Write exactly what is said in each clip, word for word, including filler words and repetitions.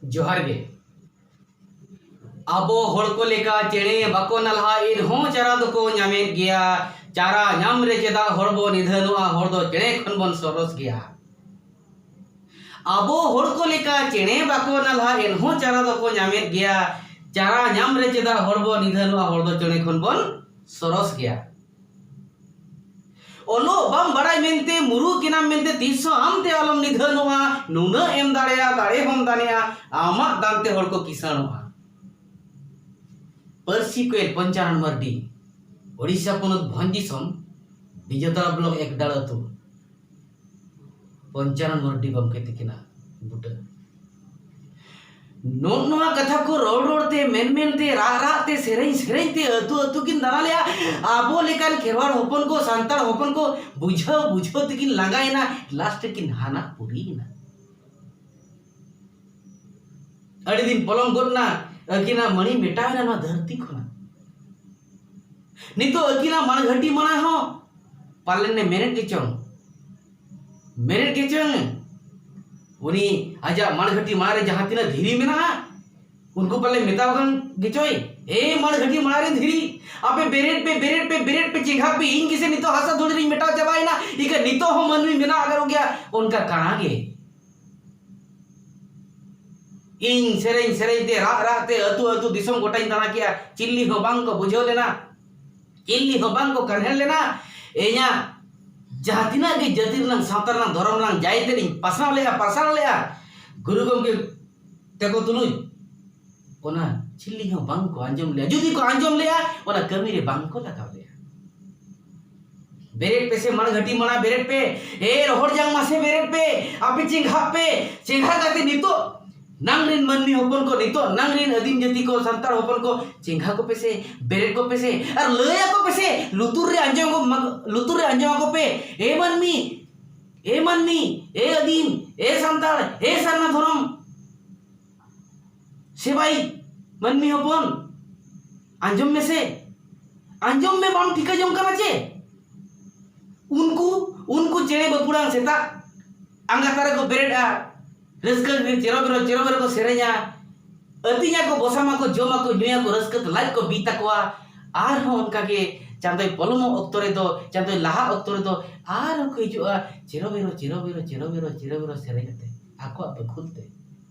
ᱡᱚᱦᱟᱨ ᱜᱮ᱾ ᱟᱵᱚ ᱦᱚᱲ ᱠᱚ ᱞᱮᱠᱟ ᱪᱮᱬᱮ ᱵᱟᱠᱚ ᱱᱟᱞᱦᱟ, ᱮᱱᱦᱚᱸ ᱪᱟᱨᱟ ᱫᱚᱠᱚ ᱧᱟᱢᱮᱫ ᱜᱮᱭᱟ᱾ ᱪᱟᱨᱟ ᱧᱟᱢ ᱨᱮ ᱪᱮᱫᱟᱜ ᱦᱚᱲ ᱵᱚ ᱱᱤᱫᱷᱟᱹᱱᱚᱜᱼᱟ? ᱦᱚᱲ ᱫᱚ ᱪᱮᱬᱮ ᱠᱷᱚᱱ ᱵᱚᱱ ᱥᱚᱨᱚᱥ ᱜᱮᱭᱟ᱾ ᱟᱵᱚ ᱦᱚᱲ ᱠᱚ ᱞᱮᱠᱟ ᱪᱮᱬᱮ ᱵᱟᱠᱚ ᱱᱟᱞᱦᱟ, ᱮᱱᱦᱚᱸ ᱪᱟᱨᱟ ᱫᱚᱠᱚ ᱧᱟᱢᱮᱫ ᱜᱮᱭᱟ᱾ ᱪᱟᱨᱟ ᱧᱟᱢ ᱨᱮ ᱪᱮᱫᱟᱜ ᱦᱚᱲ ᱵᱚ ᱱᱤᱫᱷᱟᱹᱱᱚᱜᱼᱟ? ᱦᱚᱲ ᱫᱚ ᱪᱮᱬᱮ ᱠᱷᱚᱱ ᱵᱚᱱ ᱥᱚᱨᱚᱥ ᱜᱮᱭᱟ᱾ ᱚᱞᱚᱜ ᱵᱟᱢ ᱵᱟᱲᱟᱭ ᱢᱮᱱᱛᱮ, ᱢᱩᱨᱩᱠ ᱮᱱᱟᱢ ᱢᱮᱱᱛᱮ, ᱛᱤᱥ ᱦᱚᱸ ᱟᱢ ᱛᱮ ᱟᱞᱚᱢ ᱱᱤᱫᱷᱟᱹᱱᱚᱜᱼᱟ᱾ ᱱᱩᱱᱟᱹᱜ ᱮᱢ ᱫᱟᱲᱮᱭᱟᱜᱼᱟ, ᱫᱟᱲᱮ ᱦᱚᱸᱢ ᱫᱟᱲᱮᱭᱟᱜᱼᱟ, ᱟᱢᱟᱜ ᱫᱟᱱ ᱛᱮ ᱦᱚᱲ ᱠᱚ ᱠᱤᱥᱟᱹᱬᱚᱜᱼᱟ᱾ ᱯᱟᱹᱨᱥᱤ ᱠᱚᱭᱮᱞ ᱯᱚᱧᱪᱟᱱᱚᱱ ᱢᱟᱨᱰᱤ, ᱳᱰᱤᱥᱟ ᱯᱚᱱᱚᱛ ᱵᱷᱚᱸᱡᱽ ᱫᱤᱥᱚᱢ, ᱵᱤᱡᱮᱛᱟᱲᱟ ᱵᱞᱚᱠ ᱮᱠᱰᱟᱲ ᱟᱹᱛᱩ᱾ ᱯᱚᱧᱪᱟᱱᱚᱱ ᱢᱟᱨᱰᱤ ᱜᱚᱢᱠᱮ ᱛᱤᱠᱤᱱᱟᱜ ᱵᱩᱴᱟᱹ᱾ ᱱᱚᱜᱼᱚ ᱱᱚᱣᱟ ᱠᱟᱛᱷᱟ ᱠᱚ ᱨᱚᱲ ᱨᱚᱲ ᱛᱮ, ᱢᱮᱱ ᱢᱮᱱ ᱛᱮ, ᱨᱟᱜ ᱨᱟᱜ ᱛᱮ, ᱥᱮᱨᱮᱧ ᱥᱮᱨᱮᱧ ᱛᱮ ᱟᱹᱛᱩ ᱟᱹᱛᱩ ᱠᱤᱱ ᱫᱟᱬᱟ ᱞᱮᱜᱼᱟ᱾ ᱟᱵᱚ ᱞᱮᱠᱟᱱ ᱠᱷᱮᱨᱣᱟᱲ ᱦᱚᱯᱚᱱ ᱠᱚ, ᱥᱟᱱᱛᱟᱲ ᱦᱚᱯᱚᱱ ᱠᱚ ᱵᱩᱡᱷᱟᱹᱣ ᱵᱩᱡᱷᱟᱹᱣ ᱛᱮᱠᱤᱱ ᱞᱟᱸᱜᱟᱭᱮᱱᱟ, ᱞᱟᱥᱴ ᱨᱮᱠᱤᱱ ᱦᱟᱱᱟ ᱯᱩᱨᱤᱭᱮᱱᱟ᱾ ᱟᱹᱰᱤ ᱫᱤᱱ ᱯᱚᱞᱚᱢ ᱜᱚᱫ ᱱᱟ, ᱟᱹᱠᱤᱱᱟᱜ ᱢᱟᱹᱬᱤ ᱢᱮᱴᱟᱣ ᱮᱱᱟ ᱱᱚᱣᱟ ᱫᱷᱟᱹᱨᱛᱤ ᱠᱷᱚᱱᱟᱜ᱾ ᱱᱤᱛᱚᱜ ᱟᱹᱠᱤᱱᱟᱜ ᱢᱟᱲᱜᱷᱟᱹᱴᱤ ᱢᱟᱲᱟ ᱦᱚᱸ ᱯᱟᱞᱮᱱ ᱮ ᱢᱮᱱᱮᱫ ᱜᱮᱪᱚᱝ, ᱢᱮᱱᱮᱫ ᱜᱮᱪᱚᱝ, ᱩᱱᱤ ᱟᱡᱟᱜ ᱢᱟᱲᱜᱷᱟᱹᱴᱤ ᱢᱟᱲᱟ ᱨᱮ ᱡᱟᱦᱟᱸ ᱛᱤᱱᱟᱹᱜ ᱫᱷᱤᱨᱤ ᱢᱮᱱᱟᱜᱼᱟ, ᱩᱱᱠᱩ ᱯᱟᱞᱮ ᱢᱮᱛᱟᱣ ᱠᱟᱱ ᱜᱮᱪᱚᱭ, "ᱮ ᱢᱟᱲᱜᱷᱟᱹᱴᱤ ᱢᱟᱲᱟ ᱨᱮ ᱫᱷᱤᱨᱤ, ᱟᱯᱮ ᱵᱮᱨᱮᱫ ᱯᱮ, ᱵᱮᱨᱮᱫ ᱯᱮ, ᱵᱮᱨᱮᱫ ᱯᱮ, ᱪᱮᱸᱜᱷᱟᱜ ᱯᱮ, ᱤᱧ ᱜᱮᱥᱮ ᱱᱤᱛᱚᱜ ᱦᱟᱥᱟ ᱫᱷᱩᱲᱤ ᱨᱤᱧ ᱢᱮᱴᱟᱣ ᱪᱟᱵᱟᱭᱮᱱᱟ, ᱤᱠᱷᱟᱹᱱ ᱱᱤᱛᱚᱜ ᱦᱚᱸ ᱢᱟᱹᱱᱢᱤ ᱢᱮᱱᱟᱜ ᱟᱠᱟᱫ ᱠᱚᱜᱮᱭᱟ ᱚᱱᱠᱟ ᱠᱟᱬᱟ ᱜᱮ᱾ ᱤᱧ ᱥᱮᱨᱮᱧ ᱥᱮᱨᱮᱧ ᱛᱮ, ᱨᱟᱜ ᱨᱟᱜ ᱛᱮ, ᱟᱹᱛᱩ ᱟᱹᱛᱩ ᱫᱤᱥᱚᱢ ᱜᱚᱴᱟᱧ ᱫᱟᱬᱟ ᱠᱮᱜᱼᱟ, ᱪᱤᱞᱤ ᱦᱚᱸ ᱵᱟᱝ ᱠᱚ ᱵᱩᱡᱷᱟᱹᱣ ᱞᱮᱱᱟ, ᱪᱤᱞᱤ ᱦᱚᱸ ᱵᱟᱝ ᱠᱚ ᱠᱟᱱᱦᱮᱲ ᱞᱮᱱᱟ᱾ ᱤᱧᱟᱹᱜ ᱡᱟᱦᱟᱸ ᱛᱤᱱᱟᱹᱜ ᱜᱮ ᱡᱟᱹᱛᱤ ᱨᱮᱱᱟᱜ, ᱥᱟᱶᱛᱟ ᱨᱮᱱᱟᱜ, ᱫᱷᱚᱨᱚᱢ ᱨᱮᱱᱟᱜ ᱡᱟᱭ ᱛᱮᱫ ᱤᱧ ᱯᱟᱥᱱᱟᱣ ᱞᱮᱜᱼᱟ, ᱯᱟᱥᱱᱟᱣ ᱞᱮᱜᱼᱟ, ᱜᱩᱨᱩ ᱜᱚᱢᱠᱮ ᱛᱮᱠᱚ ᱛᱩᱞᱩᱡ ᱚᱱᱟ ᱪᱤᱞᱤ ᱦᱚᱸ ᱵᱟᱝ ᱠᱚ ᱟᱸᱡᱚᱢ ᱞᱮᱜᱼᱟ᱾ ᱡᱩᱫᱤ ᱠᱚ ᱟᱸᱡᱚᱢ ᱞᱮᱜᱼᱟ, ᱚᱱᱟ ᱠᱟᱹᱢᱤ ᱨᱮ ᱵᱟᱝ ᱠᱚ ᱞᱟᱜᱟᱣ ᱞᱮᱜᱼᱟ᱾ ᱵᱮᱨᱮᱫ ᱯᱮᱥᱮ ᱢᱟᱲᱜᱷᱟᱹᱴᱤ ᱢᱟᱲᱟ, ᱵᱮᱨᱮᱫ ᱯᱮ, ᱮ ᱨᱚᱦᱚᱲ ᱡᱟᱝ ᱢᱟᱥᱮ ᱵᱮᱨᱮᱫ ᱯᱮ, ᱟᱯᱮ ᱪᱮᱸᱜᱷᱟᱜ ᱯᱮ, ᱪᱮᱸᱜᱷᱟ ᱠᱟᱛᱮ ᱱᱤᱛᱚᱜ ᱱᱟᱝ ᱨᱮᱱ ᱢᱟᱹᱱᱢᱤ ᱦᱚᱯᱚᱱ ᱠᱚ, ᱱᱤᱛᱚᱜ ᱱᱟᱝ ᱨᱮᱱ ᱟᱹᱫᱤᱢ ᱡᱟᱹᱛᱤ ᱠᱚ, ᱥᱟᱱᱛᱟᱲ ᱦᱚᱯᱚᱱ ᱠᱚ, ᱪᱮᱸᱜᱷᱟ ᱠᱚᱯᱮ ᱥᱮ, ᱵᱮᱨᱮᱫ ᱠᱚᱯᱮ ᱥᱮ, ᱟᱨ ᱞᱟᱹᱭ ᱟᱠᱚ ᱯᱮ ᱥᱮ, ᱞᱩᱛᱩᱨ ᱨᱮ ᱟᱸᱡᱚᱢ ᱟᱠᱚ ᱢᱟ-, ᱞᱩᱛᱩᱨ ᱨᱮ ᱟᱸᱡᱚᱢ ᱟᱠᱚ ᱯᱮ, ᱮ ᱢᱟᱹᱱᱢᱤ, ᱮ ᱢᱟᱹᱱᱢᱤ, ᱮ ᱟᱹᱫᱤᱢ, ᱮ ᱥᱟᱱᱛᱟᱲ, ᱮ ᱥᱟᱨᱱᱟ ᱫᱷᱚᱨᱚᱢ ᱥᱮᱵᱟᱭᱤᱡ ᱢᱟᱹᱱᱢᱤ ᱦᱚᱯᱚᱱ, ᱟᱸᱡᱚᱢ ᱢᱮᱥᱮ, ᱟᱸᱡᱚᱢ ᱢᱮ, ᱵᱟᱢ ᱴᱷᱤᱠᱟᱹ ᱡᱚᱝ ᱠᱟᱱᱟ ᱪᱮ? ᱩᱱᱠᱩ, ᱩᱱᱠᱩ ᱪᱮᱬᱮ ᱵᱟᱹᱯᱩᱲᱟᱝ ᱥᱮᱛᱟᱜ ᱟᱸᱜᱟ ᱛᱟᱨᱟ ᱠᱚ ᱵᱮᱨᱮᱫᱼᱟ, ᱨᱟᱹᱥᱠᱟᱹ ᱜᱮ ᱪᱮᱨᱚ ᱵᱮᱨᱚ ᱪᱮᱨᱚ ᱵᱮᱨᱚ ᱠᱚ ᱥᱮᱨᱮᱧᱟ, ᱟᱹᱛᱤᱧᱟᱠᱚ, ᱵᱚᱥᱟᱢᱟᱠᱚ, ᱡᱚᱢᱟᱠᱚ, ᱧᱩᱭᱟᱠᱚ, ᱨᱟᱹᱥᱠᱟᱹ ᱛᱮ ᱞᱟᱡ ᱠᱚ ᱵᱤ ᱛᱟᱠᱚᱣᱟ᱾ ᱟᱨᱦᱚᱸ ᱚᱱᱠᱟᱜᱮ ᱪᱟᱸᱫᱚᱭ ᱯᱚᱞᱚᱢᱚᱜ ᱚᱠᱛᱚ ᱨᱮᱫᱚ, ᱪᱟᱸᱫᱚᱭ ᱞᱟᱦᱟ ᱚᱠᱛᱚ ᱨᱮᱫᱚ ᱟᱨᱦᱚᱸ ᱠᱚ ᱦᱤᱡᱩᱜᱼᱟ ᱪᱮᱨᱚ ᱵᱮᱨᱚ ᱪᱮᱨᱚ ᱵᱮᱨᱚ ᱪᱮᱨᱚ ᱵᱮᱨᱚ ᱪᱮᱨᱚ ᱵᱮᱨᱚ ᱥᱮᱨᱮᱧ ᱟᱛᱮ ᱟᱠᱚᱣᱟᱜ ᱵᱟᱹᱠᱷᱩᱞ ᱛᱮ᱾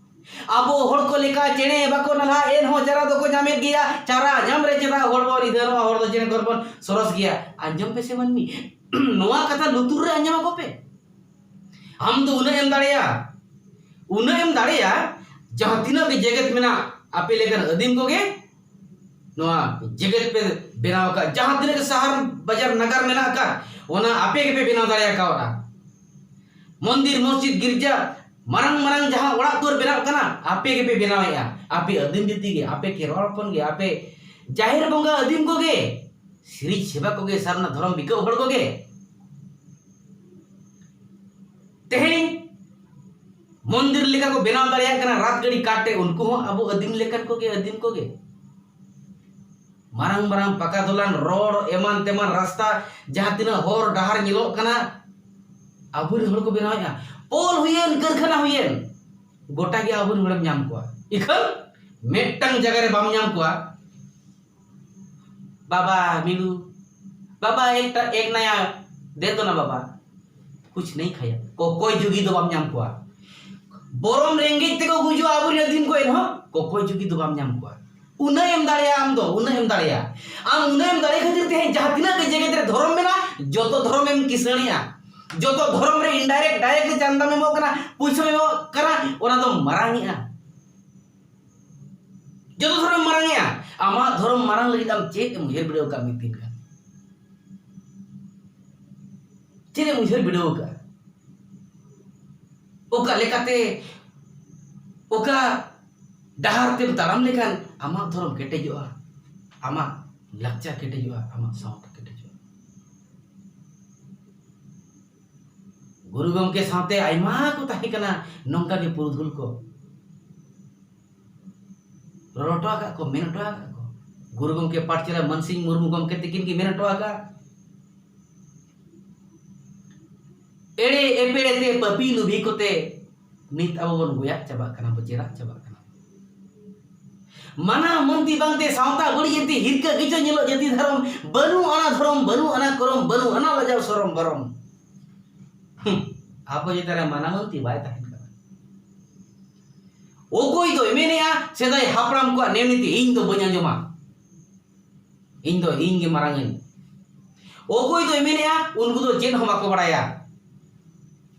ᱟᱵᱚ ᱦᱚᱲ ᱠᱚ ᱞᱮᱠᱟ ᱪᱮᱬᱮ ᱵᱟᱠᱚ ᱱᱟᱞᱦᱟ, ᱮᱱᱦᱚᱸ ᱪᱟᱨᱟ ᱫᱚᱠᱚ ᱧᱟᱢᱮᱫ ᱜᱮᱭᱟ᱾ ᱪᱟᱨᱟ ᱧᱟᱢ ᱨᱮ ᱪᱮᱫᱟᱜ ᱦᱚᱲ ᱵᱚᱱ ᱨᱤᱫᱷᱟᱹ ᱱᱚᱣᱟ, ᱦᱚᱲ ᱫᱚ ᱪᱮᱬᱮ ᱠᱷᱚᱱ ᱵᱚᱱ ᱥᱚᱨᱚᱥ ᱜᱮᱭᱟ? ᱟᱸᱡᱚᱢ ᱯᱮᱥᱮ ᱢᱟᱹᱱᱢᱤ, ᱱᱚᱣᱟ ᱠᱟᱛᱷᱟ ᱞᱩᱛᱩᱨ ᱨᱮ ᱟᱸᱡᱚᱢ ᱟᱠᱚ ᱯᱮ᱾ ᱟᱢ ᱫᱚ ᱩᱱᱟᱹᱜ ᱮᱢ ᱫᱟᱲᱮᱭᱟᱜᱼᱟ, ᱩᱱᱟᱹᱜ ᱮᱢ ᱫᱟᱲᱮᱭᱟᱜᱼᱟ, ᱡᱟᱦᱟᱸ ᱛᱤᱱᱟᱹᱜ ᱜᱮ ᱡᱮᱜᱮᱛ ᱢᱮᱱᱟᱜ, ᱟᱯᱮ ᱞᱮᱠᱟᱱ ᱟᱹᱫᱤᱢ ᱠᱚᱜᱮ ᱱᱚᱣᱟ ᱡᱮᱜᱮᱛ ᱯᱮ ᱵᱮᱱᱟᱣ ᱟᱠᱟᱫ᱾ ᱡᱟᱦᱟᱸ ᱛᱤᱱᱟᱹᱜ ᱜᱮ ᱥᱟᱦᱟᱨ ᱵᱟᱡᱟᱨ ᱱᱟᱜᱟᱨ ᱢᱮᱱᱟᱜ ᱟᱠᱟᱫ, ᱚᱱᱟ ᱟᱯᱮ ᱜᱮᱯᱮ ᱵᱮᱱᱟᱣ ᱫᱟᱲᱮ ᱟᱠᱟᱣᱫᱟ᱾ ᱢᱚᱱᱫᱤᱨ, ᱢᱚᱥᱡᱤᱫ, ᱜᱤᱨᱡᱟ, ᱢᱟᱨᱟᱝ ᱢᱟᱨᱟᱝ ᱡᱟᱦᱟᱸ ᱚᱲᱟᱜ ᱫᱩᱣᱟᱹᱨ ᱵᱮᱱᱟᱣ ᱠᱟᱱᱟ, ᱟᱯᱮ ᱜᱮᱯᱮ ᱵᱮᱱᱟᱣᱮᱫᱼᱟ᱾ ᱟᱯᱮ ᱟᱹᱫᱤᱢ ᱡᱟᱹᱛᱤ ᱜᱮ, ᱟᱯᱮ ᱠᱷᱮᱨᱣᱟᱲ ᱦᱚᱯᱚᱱ ᱜᱮ, ᱟᱯᱮ ᱡᱟᱦᱮᱨ ᱵᱚᱸᱜᱟ ᱟᱹᱫᱤᱢ ᱠᱚᱜᱮ, ᱥᱤᱨᱤᱡ ᱥᱮᱵᱟ ᱠᱚᱜᱮ, ᱥᱟᱨᱱᱟ ᱫᱷᱚᱨᱚᱢ ᱵᱤᱠᱟᱹᱣ ᱦᱚᱲ ᱠᱚᱜᱮ᱾ ᱛᱮᱦᱮᱧ ᱢᱚᱱᱫᱤᱨ ᱞᱮᱠᱟ ᱠᱚ ᱵᱮᱱᱟᱣ ᱫᱟᱲᱮᱭᱟᱜ ᱠᱟᱱᱟ ᱨᱟᱛ ᱜᱟᱹᱰᱤ ᱠᱟᱨ ᱛᱮ, ᱩᱱᱠᱩ ᱦᱚᱸ ᱟᱵᱚ ᱟᱹᱫᱤᱢ ᱞᱮᱠᱟᱱ ᱠᱚᱜᱮ, ᱟᱹᱫᱤᱢ ᱠᱚᱜᱮ᱾ ᱢᱟᱨᱟᱝ ᱢᱟᱨᱟᱝ ᱯᱟᱠᱟ ᱫᱚᱞᱟᱱ ᱨᱳᱰ, ᱮᱢᱟᱱ ᱛᱮᱢᱟᱱ ᱨᱟᱥᱛᱟ, ᱡᱟᱦᱟᱸ ᱛᱤᱱᱟᱹᱜ ᱦᱚᱨ ᱰᱟᱦᱟᱨ ᱧᱮᱞᱚᱜ ᱠᱟᱱᱟ, ᱟᱵᱚᱨᱮᱱ ᱦᱚᱲ ᱠᱚ ᱵᱮᱱᱟᱣᱮᱫᱼᱟ᱾ ᱯᱳᱞ ᱦᱩᱭᱮᱱ, ᱠᱟᱹᱨᱠᱷᱟᱱᱟ ᱦᱩᱭᱮᱱ, ᱜᱚᱴᱟ ᱜᱮ ᱟᱵᱚᱨᱮᱱ ᱦᱚᱲᱮᱢ ᱧᱟᱢ ᱠᱚᱣᱟ᱾ ᱤᱠᱷᱟᱹᱱ ᱢᱤᱫᱴᱟᱝ ᱡᱟᱭᱜᱟ ᱨᱮ ᱵᱟᱢ ᱧᱟᱢ ᱠᱚᱣᱟ, ᱵᱟᱵᱟ ᱢᱤᱞᱩ, ᱵᱟᱵᱟ ᱮᱠ ᱴᱟ-, ᱮᱠ ᱱᱟᱭᱟ ᱫᱮ ᱫᱚ ᱱᱟ ᱵᱟᱵᱟ, ᱠᱩᱪ ᱱᱟᱦᱤ ᱠᱷᱟᱭᱟ᱾ ᱠᱚᱠᱚᱭ ᱡᱩᱜᱤ ᱫᱚ ᱵᱟᱢ ᱧᱟᱢ ᱠᱚᱣᱟ᱾ ᱵᱚᱨᱚᱢ ᱨᱮᱸᱜᱮᱡ ᱛᱮᱠᱚ ᱜᱩᱡᱩᱜᱼᱟ ᱟᱵᱚᱨᱮᱱ ᱟᱹᱫᱤᱢ ᱠᱚ, ᱮᱱᱦᱚᱸ ᱠᱚᱠᱚᱭ ᱡᱩᱜᱤ ᱫᱚ ᱵᱟᱢ ᱧᱟᱢ ᱠᱚᱣᱟ᱾ ᱩᱱᱟᱹᱜ ᱮᱢ ᱫᱟᱲᱮᱭᱟᱜᱼᱟ ᱟᱢ ᱫᱚ, ᱩᱱᱟᱹᱜ ᱮᱢ ᱫᱟᱲᱮᱭᱟᱜᱼᱟ᱾ ᱟᱢ ᱩᱱᱟᱹᱜ ᱮᱢ ᱫᱟᱲᱮ ᱠᱷᱟᱹᱛᱤᱨ ᱛᱮ ᱡᱟᱦᱟᱸ ᱛᱤᱱᱟᱹᱜ ᱜᱮ ᱡᱮᱜᱮᱛ ᱨᱮ ᱫᱷᱚᱨᱚᱢ ᱢᱮᱱᱟᱜᱼᱟ, ᱡᱚᱛᱚ ᱫᱷᱚᱨᱚᱢ ᱮᱢ ᱠᱤᱥᱟᱹᱬᱮᱜᱼᱟ᱾ ᱡᱚᱛᱚ ᱫᱷᱚᱨᱚᱢ ᱨᱮ indirect, direct ᱨᱮ ᱪᱟᱸᱫᱟᱢ ᱮᱢᱚᱜ ᱠᱟᱱᱟ, ᱯᱩᱭᱥᱟᱹᱢ ᱮᱢᱚᱜ ᱠᱟᱱᱟ, ᱚᱱᱟ ᱫᱚ ᱢᱟᱨᱟᱝᱮᱜᱼᱟ᱾ ᱡᱚᱛᱚ ᱫᱷᱚᱨᱚᱢ ᱢᱟᱨᱟᱝᱮᱜᱼᱟ, ᱟᱢᱟᱜ ᱫᱷᱚᱨᱚᱢ ᱢᱟᱨᱟᱝ ᱞᱟᱹᱜᱤᱫ ᱟᱢ ᱪᱮᱫ ᱮᱢ ᱩᱭᱦᱟᱹᱨ ᱵᱤᱰᱟᱹᱣ ᱟᱠᱟᱫ ᱢᱤᱫ ᱫᱤᱱ ᱜᱟᱱ? ᱪᱮᱫ ᱮᱢ ᱩᱭᱦᱟᱹᱨ ᱵᱤᱰᱟᱹᱣ ᱟᱠᱟᱫᱼᱟ? ᱚᱠᱟ ᱞᱮᱠᱟᱛᱮ, ᱚᱠᱟ ᱰᱟᱦᱟᱨ ᱛᱮᱢ ᱛᱟᱲᱟᱢ ᱞᱮᱠᱷᱟᱱ ᱟᱢᱟᱜ ᱫᱷᱚᱨᱚᱢ ᱠᱮᱴᱮᱡᱚᱜᱼᱟ, ᱟᱢᱟᱜ ᱞᱟᱠᱪᱟᱨ ᱠᱮᱴᱮᱡᱚᱜᱼᱟ, ᱟᱢᱟᱜ ᱥᱟᱶᱛᱟ ᱠᱮᱴᱮᱡᱚᱜᱼᱟ? ᱜᱩᱨᱩ ᱜᱚᱢᱠᱮ ᱥᱟᱶᱛᱮ ᱟᱭᱢᱟ ᱠᱚ ᱛᱟᱦᱮᱸ ᱠᱟᱱᱟ ᱱᱚᱝᱠᱟ ᱜᱮ ᱯᱩᱨᱩᱫᱷᱩᱞ ᱠᱚ᱾ ᱨᱚᱲ ᱦᱚᱴᱚ ᱟᱠᱟᱫ ᱠᱚ, ᱢᱮᱱ ᱦᱚᱴᱚ ᱟᱠᱟᱫ ᱠᱚ᱾ ᱜᱩᱨᱩ ᱜᱚᱢᱠᱮ ᱯᱟᱴᱪᱮᱨᱟ ᱢᱟᱱᱥᱤᱝ ᱢᱩᱨᱢᱩ ᱜᱚᱢᱠᱮ ᱛᱤᱠᱤᱱ ᱜᱮ ᱢᱮᱱ ᱦᱚᱴᱚ ᱟᱠᱟᱫ᱾ ᱮᱲᱮ ᱮᱯᱮᱲᱮ ᱛᱮ ᱯᱟᱹᱯᱤ ᱞᱩᱵᱷᱤ ᱠᱚᱛᱮ ᱱᱤᱛ ᱟᱵᱚ ᱵᱚᱱ ᱜᱚᱭᱟᱜ ᱪᱟᱵᱟᱜ ᱠᱟᱱᱟ, ᱵᱚ ᱪᱮᱨᱟᱜ ᱪᱟᱵᱟᱜ ᱠᱟᱱᱟ᱾ ᱢᱟᱱᱟᱣ ᱢᱟᱹᱱᱛᱤ ᱵᱟᱝᱛᱮ ᱥᱟᱶᱛᱟ ᱵᱟᱹᱲᱤᱡ ᱮᱱᱛᱮ ᱦᱤᱨᱠᱟᱹ ᱜᱮᱪᱚ ᱧᱮᱞᱚᱜ ᱡᱟᱹᱛᱤ ᱫᱷᱚᱨᱚᱢ, ᱵᱟᱹᱱᱩᱜ ᱟᱱᱟ ᱫᱷᱚᱨᱚᱢ, ᱵᱟᱹᱱᱩᱜ ᱟᱱᱟ ᱠᱚᱨᱚᱢ, ᱵᱟᱹᱱᱩᱜ ᱟᱱᱟ ᱞᱟᱡᱟᱣ ᱥᱚᱨᱚᱢ ᱵᱚᱨᱚᱢ᱾ ᱦᱩᱸ, ᱟᱵᱚ ᱪᱮᱛᱟᱱ ᱨᱮ ᱢᱟᱱᱟᱣ ᱢᱟᱹᱱᱛᱤ ᱵᱟᱭ ᱛᱟᱦᱮᱱ ᱠᱟᱱᱟ᱾ ᱚᱠᱚᱭ ᱫᱚᱭ ᱢᱮᱱᱮᱜᱼᱟ ᱥᱮᱫᱟᱭ ᱦᱟᱯᱲᱟᱢ ᱠᱚᱣᱟᱜ ᱱᱮᱭᱟᱢ ᱱᱤᱛᱤ ᱤᱧ ᱫᱚ ᱵᱟᱹᱧ ᱟᱸᱡᱚᱢᱟ, ᱤᱧ ᱫᱚ ᱤᱧ ᱜᱮ ᱢᱟᱨᱟᱝ ᱟᱹᱧ? ᱚᱠᱚᱭ ᱫᱚᱭ ᱢᱮᱱᱮᱜᱼᱟ ᱩᱱᱠᱩ ᱫᱚ ᱪᱮᱫ ᱦᱚᱸ ᱵᱟᱠᱚ ᱵᱟᱲᱟᱭᱟ,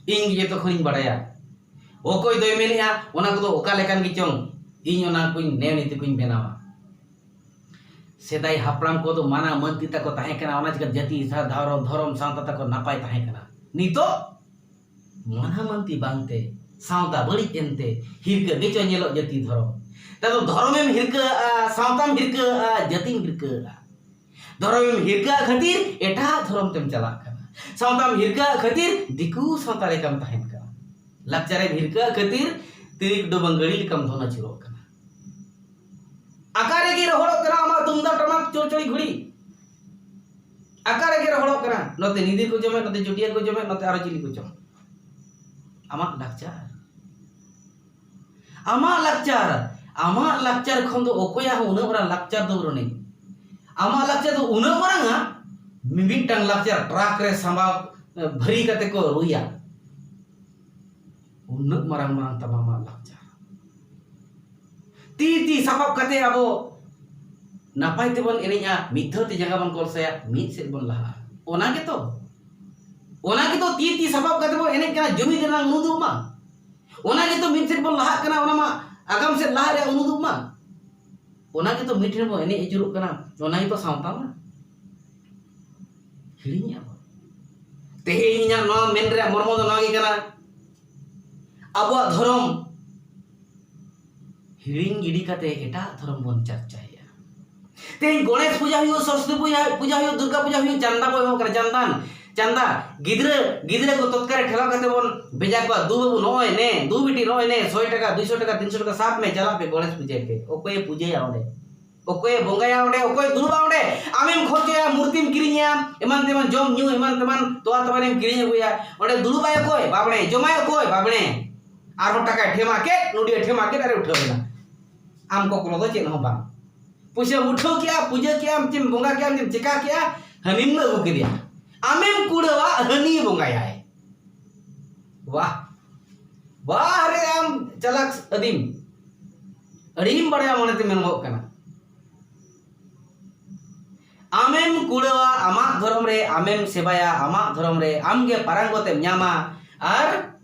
ᱤᱧ ᱜᱮ ᱡᱚᱛᱚ ᱠᱷᱚᱱᱤᱧ ᱵᱟᱲᱟᱭᱟ? ᱚᱠᱚᱭ ᱫᱚᱭ ᱢᱮᱱᱮᱜᱼᱟ ᱚᱱᱟ ᱠᱚᱫᱚ ᱚᱠᱟ ᱞᱮᱠᱟᱱ ᱜᱮ ᱪᱚᱝ, ᱤᱧ ᱚᱱᱟ ᱠᱚᱧ ᱱᱮᱭᱟᱢ ᱱᱤᱛᱤ ᱠᱚᱧ ᱵᱮᱱᱟᱣᱟ? ᱥᱮᱫᱟᱭ ᱦᱟᱯᱲᱟᱢ ᱠᱚᱫᱚ ᱢᱟᱱᱟᱣ ᱢᱟᱹᱱᱛᱤ ᱛᱟᱠᱚ ᱛᱟᱦᱮᱸ ᱠᱟᱱᱟ, ᱚᱱᱟ ᱪᱤᱠᱟᱹ ᱡᱟᱹᱛᱤ, ᱥᱟ-, ᱫᱷᱚᱨᱚᱢ, ᱫᱷᱚᱨᱚᱢ ᱥᱟᱶᱛᱟ ᱛᱟᱠᱚ ᱱᱟᱯᱟᱭ ᱛᱟᱦᱮᱸ ᱠᱟᱱᱟ᱾ ᱱᱤᱛᱚᱜ ᱢᱟᱱᱟᱣ ᱢᱟᱹᱱᱛᱤ ᱵᱟᱝᱛᱮ ᱥᱟᱶᱛᱟ ᱵᱟᱹᱲᱤᱡ ᱮᱱᱛᱮ ᱦᱤᱨᱠᱟᱹ ᱜᱮᱪᱚ ᱧᱮᱞᱚᱜ ᱡᱟᱹᱛᱤ ᱫᱷᱚᱨᱚᱢ᱾ ᱛᱟᱫᱚ ᱫᱷᱚᱨᱚᱢᱮᱢ ᱦᱤᱨᱠᱟᱹᱜᱼᱟ, ᱥᱟᱶᱛᱟᱢ ᱦᱤᱨᱠᱟᱹᱜᱼᱟ, ᱡᱟᱹᱛᱤᱢ ᱦᱤᱨᱠᱟᱹᱜᱼᱟ᱾ ᱫᱷᱚᱨᱚᱢᱮᱢ ᱦᱤᱨᱠᱟᱹᱜ ᱠᱷᱟᱹᱛᱤᱨ ᱮᱴᱟᱜ ᱫᱷᱚᱨᱚᱢ ᱛᱮᱢ ᱪᱟᱞᱟᱜ ᱠᱟᱱᱟ᱾ ᱥᱟᱶᱛᱟᱢ ᱦᱤᱨᱠᱟᱹᱜ ᱠᱷᱟᱹᱛᱤᱨ ᱫᱤᱠᱩ ᱥᱟᱶᱛᱟ ᱞᱮᱠᱟᱢ ᱛᱟᱦᱮᱱ ᱠᱟᱱᱟ᱾ ᱞᱟᱠᱪᱟᱨᱮᱢ ᱦᱤᱨᱠᱟᱹᱜ ᱠᱷᱟᱹᱛᱤᱨ ᱛᱤᱨᱤᱠ ᱰᱩᱵᱟᱹᱝ ᱜᱟᱹᱲᱤ ᱞᱮᱠᱟᱢ ᱫᱚᱱ ᱟᱹᱪᱩᱨᱚᱜ ᱠᱟᱱᱟ᱾ ᱟᱠᱟ ᱨᱮᱜᱮ ᱨᱚᱦᱚᱲᱚᱜ ᱠᱟᱱᱟ ᱟᱢᱟᱜ ᱛᱩᱢᱫᱟᱜ ᱴᱟᱢᱟᱠ ᱪᱚᱲᱪᱚᱲᱤ ᱜᱷᱩᱲᱤ? ᱟᱠᱟ ᱨᱮᱜᱮ ᱨᱚᱦᱚᱲᱚᱜ ᱠᱟᱱᱟ? ᱱᱚᱛᱮ ᱱᱤᱫᱤᱨ ᱠᱚ ᱡᱚᱢᱮᱫ, ᱱᱚᱛᱮ ᱪᱩᱴᱤᱭᱟᱹ ᱠᱚ ᱡᱚᱢᱮᱫ, ᱱᱚᱛᱮ ᱟᱨᱚ ᱪᱤᱞᱤ ᱠᱚ ᱡᱚᱢ? ᱟᱢᱟᱜ ᱞᱟᱠᱪᱟᱨ, ᱟᱢᱟᱜ ᱞᱟᱠᱪᱟᱨ, ᱟᱢᱟᱜ ᱞᱟᱠᱪᱟᱨ ᱠᱷᱚᱱ ᱫᱚ ᱚᱠᱚᱭᱟᱜ ᱦᱚᱸ ᱩᱱᱟᱹᱜ ᱢᱟᱨᱟᱝ ᱞᱟᱠᱪᱟᱨ ᱫᱚ ᱵᱟᱹᱱᱩᱜ᱾ ᱟᱢᱟᱜ ᱞᱟᱠᱪᱟᱨ ᱫᱚ ᱩᱱᱟᱹᱜ ᱢᱟᱨᱟᱝᱟ, ᱢᱤᱢᱤᱫᱴᱟᱝ ᱞᱟᱠᱪᱟᱨ ᱴᱨᱟᱠ ᱨᱮ ᱥᱟᱢᱵᱟᱣ, ᱮ, ᱵᱷᱟᱹᱨᱤ ᱠᱟᱛᱮ ᱠᱚ ᱨᱩᱭᱟ᱾ ᱩᱱᱟᱹᱜ ᱢᱟᱨᱟᱝ ᱢᱟᱨᱟᱝ ᱛᱟᱢᱟ ᱟᱢᱟᱜ ᱞᱟᱠᱪᱟᱨ᱾ ᱛᱤ ᱛᱤ ᱥᱟᱯᱟᱵ ᱠᱟᱛᱮ ᱟᱵᱚ ᱱᱟᱯᱟᱭ ᱛᱮᱵᱚᱱ ᱮᱱᱮᱡᱼᱟ, ᱢᱤᱫ ᱫᱷᱟᱣ ᱛᱮ ᱡᱟᱸᱜᱟ ᱵᱚᱱ ᱠᱚᱞᱥᱟᱭᱟ, ᱢᱤᱫ ᱥᱮᱫ ᱵᱚᱱ ᱞᱟᱦᱟᱜᱼᱟ᱾ ᱚᱱᱟ ᱜᱮᱛᱚ, ᱚᱱᱟ ᱜᱮᱛᱚ ᱛᱤ ᱛᱤ ᱥᱟᱯᱟᱵ ᱠᱟᱛᱮ ᱵᱚᱱ ᱮᱱᱮᱡ ᱠᱟᱱᱟ, ᱡᱩᱢᱤᱫ ᱨᱮᱱᱟᱜ ᱩᱱᱩᱫᱩᱜ ᱢᱟ᱾ ᱚᱱᱟ ᱜᱮᱛᱚ ᱢᱤᱫ ᱥᱮᱫ ᱵᱚᱱ ᱞᱟᱦᱟᱜ ᱠᱟᱱᱟ, ᱚᱱᱟ ᱢᱟ ᱟᱜᱟᱢ ᱥᱮᱫ ᱞᱟᱦᱟᱜ ᱨᱮᱭᱟᱜ ᱩᱱᱩᱫᱩᱜ ᱢᱟ᱾ ᱚᱱᱟ ᱜᱮᱛᱚ ᱢᱤᱫ ᱴᱷᱮᱱ ᱵᱚᱱ ᱮᱱᱮᱡ ᱟᱹᱪᱩᱨᱚᱜ ᱠᱟᱱᱟ, ᱚᱱᱟ ᱜᱮᱛᱚ ᱥᱟᱶᱛᱟ ᱢᱟ᱾ ᱦᱤᱲᱤᱧᱮᱜᱼᱟ ᱵᱚᱱ᱾ ᱛᱮᱦᱮᱧ ᱤᱧᱟᱹᱜ ᱱᱚᱣᱟ ᱢᱮᱱ ᱨᱮᱭᱟᱜ ᱢᱚᱨᱢᱚ ᱫᱚ ᱱᱚᱣᱟ ᱜᱮ ᱠᱟᱱᱟ, ᱟᱵᱚᱣᱟᱜ ᱫᱷᱚᱨᱚᱢ ᱦᱤᱲᱤᱧ ᱜᱤᱰᱤ ᱠᱟᱛᱮ ᱮᱴᱟᱜ ᱫᱷᱚᱨᱚᱢ ᱵᱚᱱ ᱪᱟᱨᱪᱟᱭᱮᱜᱼᱟ᱾ ᱛᱮᱦᱮᱧ ᱜᱚᱬᱮᱥ ᱯᱩᱡᱟ ᱦᱩᱭᱩᱜ, ᱥᱚᱨᱚᱥᱚᱛᱤ ᱯᱩᱡᱟ, ᱯᱩᱡᱟ ᱦᱩᱭᱩᱜ, ᱫᱩᱨᱜᱟ ᱯᱩᱡᱟ ᱦᱩᱭᱩᱜ, ᱪᱟᱸᱫᱟ ᱵᱚᱱ ᱮᱢᱚᱜ ᱠᱟᱱᱟ, ᱪᱟᱸᱫᱟᱱ, ᱪᱟᱸᱫᱟ᱾ ᱜᱤᱫᱽᱨᱟᱹ, ᱜᱤᱫᱽᱨᱟᱹ ᱠᱚ ᱛᱚᱛᱠᱟ ᱨᱮ ᱴᱷᱮᱞᱟᱣ ᱠᱟᱛᱮ ᱵᱚᱱ ᱵᱷᱮᱡᱟ ᱠᱚᱣᱟ, "ᱫᱩ ᱵᱟᱹᱵᱩ ᱱᱚᱜᱼᱚᱭ ᱱᱮ, ᱫᱩ ᱵᱤᱴᱤ ᱱᱚᱜᱼᱚᱭ ᱱᱮ, ᱥᱚᱭ ᱴᱟᱠᱟ, ᱫᱩᱭᱥᱚ ᱴᱟᱠᱟ, ᱛᱤᱱᱥᱚ ᱴᱟᱠᱟ ᱥᱟᱵ ᱢᱮ, ᱪᱟᱞᱟᱜ ᱯᱮ ᱜᱚᱬᱮᱥ ᱯᱩᱡᱟᱹᱭ ᱯᱮ᱾" ᱚᱠᱚᱭᱮ ᱯᱩᱡᱟᱹᱭᱟ ᱚᱸᱰᱮ? ᱚᱠᱚᱭᱮ ᱵᱚᱸᱜᱟᱭᱟ ᱚᱸᱰᱮ? ᱚᱠᱚᱭ ᱫᱩᱲᱩᱵᱼᱟ ᱚᱸᱰᱮ? ᱟᱢᱮᱢ ᱠᱷᱚᱨᱪᱟᱭᱟ, ᱢᱩᱨᱛᱤᱢ ᱠᱤᱨᱤᱧᱟ, ᱮᱢᱟᱱ ᱛᱮᱢᱟᱱ ᱡᱚᱢ ᱧᱩ, ᱮᱢᱟᱱ ᱛᱮᱢᱟᱱ ᱛᱚᱣᱟ ᱛᱟᱵᱮᱱᱮᱢ ᱠᱤᱨᱤᱧ ᱟᱹᱜᱩᱭᱟ᱾ ᱚᱸᱰᱮ ᱫᱩᱲᱩᱵᱼᱟᱭ ᱚᱠᱚᱭ? ᱵᱟᱵᱽᱲᱮ᱾ ᱡᱚᱢᱟᱭ ᱚᱠᱚᱭ? ᱵᱟᱵᱽᱲᱮ᱾ ᱟᱨᱦᱚᱸ ᱴᱟᱠᱟᱭ ᱴᱷᱮᱢᱟ ᱠᱮᱫ, ᱱᱩᱰᱤᱭᱮ ᱴᱷᱮᱢᱟ ᱠᱮᱫ, ᱟᱨᱮ ᱩᱴᱷᱟᱹᱣ ᱮᱱᱟ᱾ ᱟᱢ ᱠᱚᱠᱞᱚ ᱫᱚ ᱪᱮᱫ ᱦᱚᱸ ᱵᱟᱝ᱾ ᱯᱩᱭᱥᱟᱹᱢ ᱩᱴᱷᱟᱹᱣ ᱠᱮᱜᱼᱟ, ᱯᱩᱡᱟᱹ ᱠᱮᱜᱼᱟᱢ, ᱪᱮᱢ ᱵᱚᱸᱜᱟ ᱠᱮᱜᱼᱟᱢ, ᱪᱮᱢ ᱪᱮᱠᱟ ᱠᱮᱜᱼᱟ, ᱦᱟᱹᱱᱤᱢ ᱟᱹᱜᱩ ᱠᱮᱫᱮᱭᱟ, ᱟᱢᱮᱢ ᱠᱩᱲᱟᱹᱣᱟ, ᱦᱟᱹᱱᱤ ᱵᱚᱸᱜᱟᱭᱟᱭ᱾ ᱵᱟᱦ, ᱵᱟᱦ ᱨᱮ ᱟᱢ ᱪᱟᱞᱟᱠ ᱟᱹᱫᱤᱢ, ᱟᱹᱰᱤᱢ ᱵᱟᱲᱟᱭᱟ ᱢᱚᱱᱮᱛᱮ ᱢᱮᱱᱚᱜᱚᱜ ᱠᱟᱱᱟ᱾ ᱟᱢᱮᱢ ᱠᱩᱲᱟᱹᱣᱟ ᱟᱢᱟᱜ ᱫᱷᱚᱨᱚᱢ ᱨᱮ, ᱟᱢᱮᱢ ᱥᱮᱵᱟᱭᱟ ᱟᱢᱟᱜ ᱫᱷᱚᱨᱚᱢ ᱨᱮ, ᱟᱢᱜᱮ ᱯᱟᱨᱟᱝᱜᱚᱛᱮᱢ ᱧᱟᱢᱟ ᱟᱨ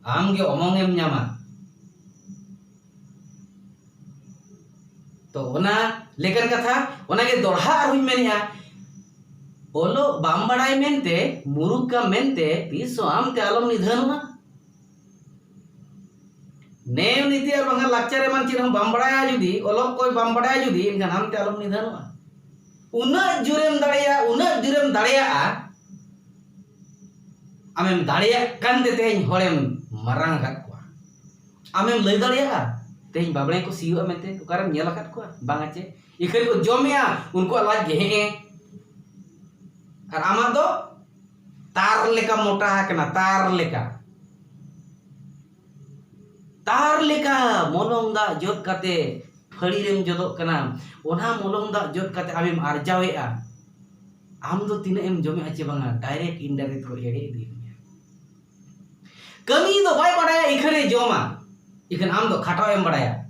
ᱟᱢᱜᱮ ᱚᱢᱚᱝ ᱮᱢ ᱧᱟᱢᱟ᱾ ᱛᱚ ᱚᱱᱟ ᱞᱮᱠᱟᱱ ᱠᱟᱛᱷᱟ, ᱚᱱᱟᱜᱮ ᱫᱚᱲᱦᱟ ᱟᱨᱦᱚᱸᱧ ᱢᱮᱱᱮᱜᱼᱟ, ᱚᱞᱚᱜ ᱵᱟᱢ ᱵᱟᱲᱟᱭ ᱢᱮᱱᱛᱮ, ᱢᱩᱨᱩᱠ ᱠᱟᱢ ᱢᱮᱱᱛᱮ, ᱛᱤᱥ ᱦᱚᱸ ᱟᱢᱛᱮ ᱟᱞᱚᱢ ᱱᱤᱫᱷᱟᱹᱱᱚᱜᱼᱟ᱾ ᱱᱮᱭᱚ ᱱᱤᱛᱤ ᱟᱨ ᱵᱟᱝᱠᱷᱟᱱ ᱞᱟᱠᱪᱟᱨ ᱮᱢᱟᱱ ᱪᱮᱫ ᱦᱚᱸ ᱵᱟᱢ ᱵᱟᱲᱟᱭᱟ ᱡᱩᱫᱤ, ᱚᱞᱚᱜ ᱠᱚ ᱵᱟᱢ ᱵᱟᱲᱟᱭᱟ ᱡᱩᱫᱤ, ᱮᱱᱠᱷᱟᱱ ᱟᱢᱛᱮ ᱟᱞᱚᱢ ᱱᱤᱫᱷᱟᱹᱱᱚᱜᱼᱟ᱾ ᱩᱱᱟᱹᱜ ᱡᱳᱨᱮᱢ ᱫᱟᱲᱮᱭᱟᱜᱼᱟ, ᱩᱱᱟᱹᱜ ᱡᱳᱨᱮᱢ ᱫᱟᱲᱮᱭᱟᱜᱼᱟ, ᱟᱢᱮᱢ ᱫᱟᱲᱮᱭᱟᱜ ᱠᱟᱱᱛᱮ ᱛᱮᱦᱮᱧ ᱦᱚᱲᱮᱢ ᱢᱟᱨᱟᱝ ᱟᱠᱟᱫ ᱠᱚᱣᱟ᱾ ᱟᱢᱮᱢ ᱞᱟᱹᱭ ᱫᱟᱲᱮᱭᱟᱜᱼᱟ ᱛᱮᱦᱮᱧ ᱵᱟᱵᱽᱲᱮ ᱠᱚ ᱥᱤᱭᱳᱜᱼᱟ ᱢᱮᱱᱛᱮ? ᱚᱠᱟᱨᱮᱢ ᱧᱮᱞ ᱟᱠᱟᱫ ᱠᱚᱣᱟ? ᱵᱟᱝᱟ ᱪᱮ? ᱤᱠᱷᱟᱹᱱ ᱠᱚ ᱡᱚᱢᱮᱜᱼᱟ, ᱩᱱᱠᱩᱣᱟᱜ ᱞᱟᱡ ᱜᱮ ᱦᱮᱸ ᱮ᱾ ᱟᱨ ᱟᱢᱟᱜ ᱫᱚ ᱛᱟᱨ ᱞᱮᱠᱟ ᱢᱚᱴᱟ ᱟᱠᱟᱱᱟ, ᱛᱟᱨ ᱞᱮᱠᱟ᱾ ᱛᱟᱨ ᱞᱮᱠᱟ ᱢᱚᱞᱚᱝ ᱫᱟᱜ ᱡᱚᱫ ᱠᱟᱛᱮ ᱯᱷᱟᱹᱲᱤ ᱨᱮᱢ ᱡᱚᱫᱚᱜ ᱠᱟᱱᱟ᱾ ᱚᱱᱟ ᱢᱚᱞᱚᱝ ᱫᱟᱜ ᱡᱚᱫ ᱠᱟᱛᱮ ᱟᱢᱮᱢ ᱟᱨᱡᱟᱣᱮᱜᱼᱟ᱾ ᱟᱢ ᱫᱚ ᱛᱤᱱᱟᱹᱜ ᱮᱢ ᱡᱚᱢᱮᱜᱼᱟ ᱪᱮ ᱵᱟᱝᱟ, direct indirect ᱠᱚ ᱮᱲᱮ ᱤᱫᱤᱭᱮᱫ ᱢᱮᱭᱟ᱾ ᱠᱟᱹᱢᱤ ᱫᱚ ᱵᱟᱭ ᱵᱟᱲᱟᱭᱟ, ᱤᱠᱷᱟᱹᱱᱮ ᱡᱚᱢᱟ, ᱤᱠᱷᱟᱹᱱ ᱟᱢ ᱫᱚ ᱠᱷᱟᱴᱟᱣ ᱮᱢ ᱵᱟᱲᱟᱭᱟ᱾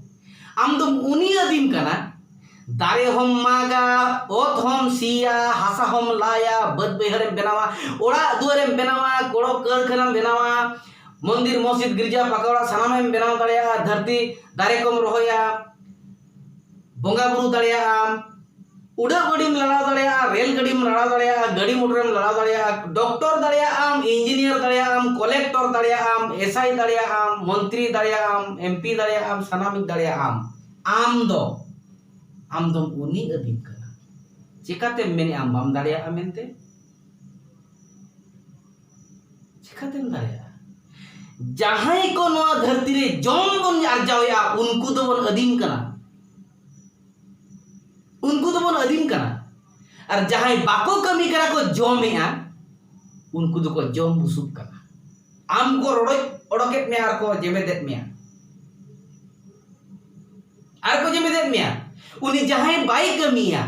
ᱟᱢ ᱫᱚᱢ ᱩᱱᱤ ᱟᱹᱫᱤᱢ ᱠᱟᱱᱟ, ᱫᱟᱨᱮ ᱦᱚᱸᱢ ᱢᱟᱜᱟ, ᱚᱛ ᱦᱚᱸᱢ ᱥᱤᱭᱟ, ᱦᱟᱥᱟ ᱦᱚᱸᱢ ᱞᱟᱭᱟ, ᱵᱟᱹᱫᱽ ᱵᱟᱹᱭᱦᱟᱹᱲᱮᱢ ᱵᱮᱱᱟᱣᱟ, ᱚᱲᱟᱜ ᱫᱩᱣᱟᱹᱨᱮᱢ ᱵᱮᱱᱟᱣᱟ, ᱠᱚᱲᱚ ᱠᱟᱹᱨᱠᱷᱟᱱᱟᱢ ᱵᱮᱱᱟᱣᱟ, ᱢᱚᱱᱫᱤᱨ, ᱢᱚᱥᱡᱤᱫ, ᱜᱤᱨᱡᱟ, ᱯᱟᱠᱟ ᱚᱲᱟᱜ ᱥᱟᱱᱟᱢᱮᱢ ᱵᱮᱱᱟᱣ ᱫᱟᱲᱮᱭᱟᱜᱼᱟ, ᱫᱷᱟᱹᱨᱛᱤ ᱫᱟᱨᱮ ᱠᱚᱢ ᱨᱚᱦᱚᱭᱟ, ᱵᱚᱸᱜᱟ ᱵᱩᱨᱩ ᱫᱟᱲᱮᱭᱟᱜᱼᱟᱢ, ᱩᱰᱟᱹᱜ ᱜᱟᱹᱰᱤᱢ ᱞᱟᱲᱟᱣ ᱫᱟᱲᱮᱭᱟᱜᱼᱟ, ᱨᱮᱞ ᱜᱟᱹᱰᱤᱢ ᱞᱟᱲᱟᱣ ᱫᱟᱲᱮᱭᱟᱜᱼᱟ, ᱜᱟᱹᱰᱤ ᱢᱚᱴᱚᱨᱮᱢ ᱞᱟᱲᱟᱣ ᱫᱟᱲᱮᱭᱟᱜᱼᱟ, ᱰᱚᱠᱴᱚᱨ ᱫᱟᱲᱮᱭᱟᱜᱼᱟᱢ, ᱤᱧᱡᱤᱱᱤᱭᱟᱨ ᱫᱟᱲᱮᱭᱟᱜᱼᱟᱢ, ᱠᱚᱞᱮᱠᱴᱚᱨ ᱫᱟᱲᱮᱭᱟᱜᱼᱟᱢ, ᱮᱥ ᱟᱭ ᱫᱟᱲᱮᱭᱟᱜᱼᱟᱢ, ᱢᱚᱱᱛᱨᱤ ᱫᱟᱲᱮᱭᱟᱜᱼᱟᱢ, ᱮᱢ ᱯᱤ ᱫᱟᱲᱮᱭᱟᱜᱼᱟᱢ, ᱥᱟᱱᱟᱢᱤᱡ ᱫᱟᱲᱮᱭᱟᱜᱼᱟᱢ᱾ ᱟᱢ ᱫᱚ, ᱟᱢ ᱫᱚᱢ ᱩᱱᱤ ᱟᱹᱫᱤᱢ ᱠᱟᱱᱟ᱾ ᱪᱮᱠᱟᱛᱮᱢ ᱢᱮᱱᱮᱜᱼᱟ ᱟᱢ ᱵᱟᱢ ᱫᱟᱲᱮᱭᱟᱜᱼᱟ ᱢᱮᱱᱛᱮ? ᱪᱮᱠᱟᱛᱮᱢ ᱫᱟᱲᱮᱭᱟᱜᱼᱟ? ᱡᱟᱦᱟᱸᱭ ᱠᱚ ᱱᱚᱣᱟ ᱫᱷᱟᱹᱨᱛᱤ ᱨᱮ ᱡᱚᱢ ᱵᱚᱱ ᱟᱨᱡᱟᱣᱮᱜᱼᱟ, ᱩᱱᱠᱩ ᱫᱚᱵᱚᱱ ᱟᱹᱫᱤᱢ ᱠᱟᱱᱟ᱾ ᱩᱱᱠᱩ ᱫᱚᱵᱚᱱ ᱟᱹᱫᱤᱢ ᱠᱟᱱᱟ᱾ ᱟᱨ ᱡᱟᱦᱟᱸᱭ ᱵᱟᱠᱚ ᱠᱟᱹᱢᱤ ᱠᱟᱱᱟ ᱠᱚ, ᱡᱚᱢᱮᱜᱼᱟ, ᱩᱱᱠᱩ ᱫᱚᱠᱚ ᱡᱚᱢ ᱵᱩᱥᱩᱵ ᱠᱟᱱᱟ᱾ ᱟᱢ ᱠᱚ ᱨᱚᱰᱚᱡ ᱚᱰᱚᱠᱮᱫ ᱢᱮᱭᱟ ᱟᱨ ᱠᱚ ᱡᱮᱢᱮᱫᱮᱫ ᱢᱮᱭᱟ, ᱟᱨ ᱠᱚ ᱡᱮᱢᱮᱫᱮᱫ ᱢᱮᱭᱟ᱾ ᱩᱱᱤ ᱡᱟᱦᱟᱸᱭ ᱵᱟᱭ ᱠᱟᱹᱢᱤᱭᱟ,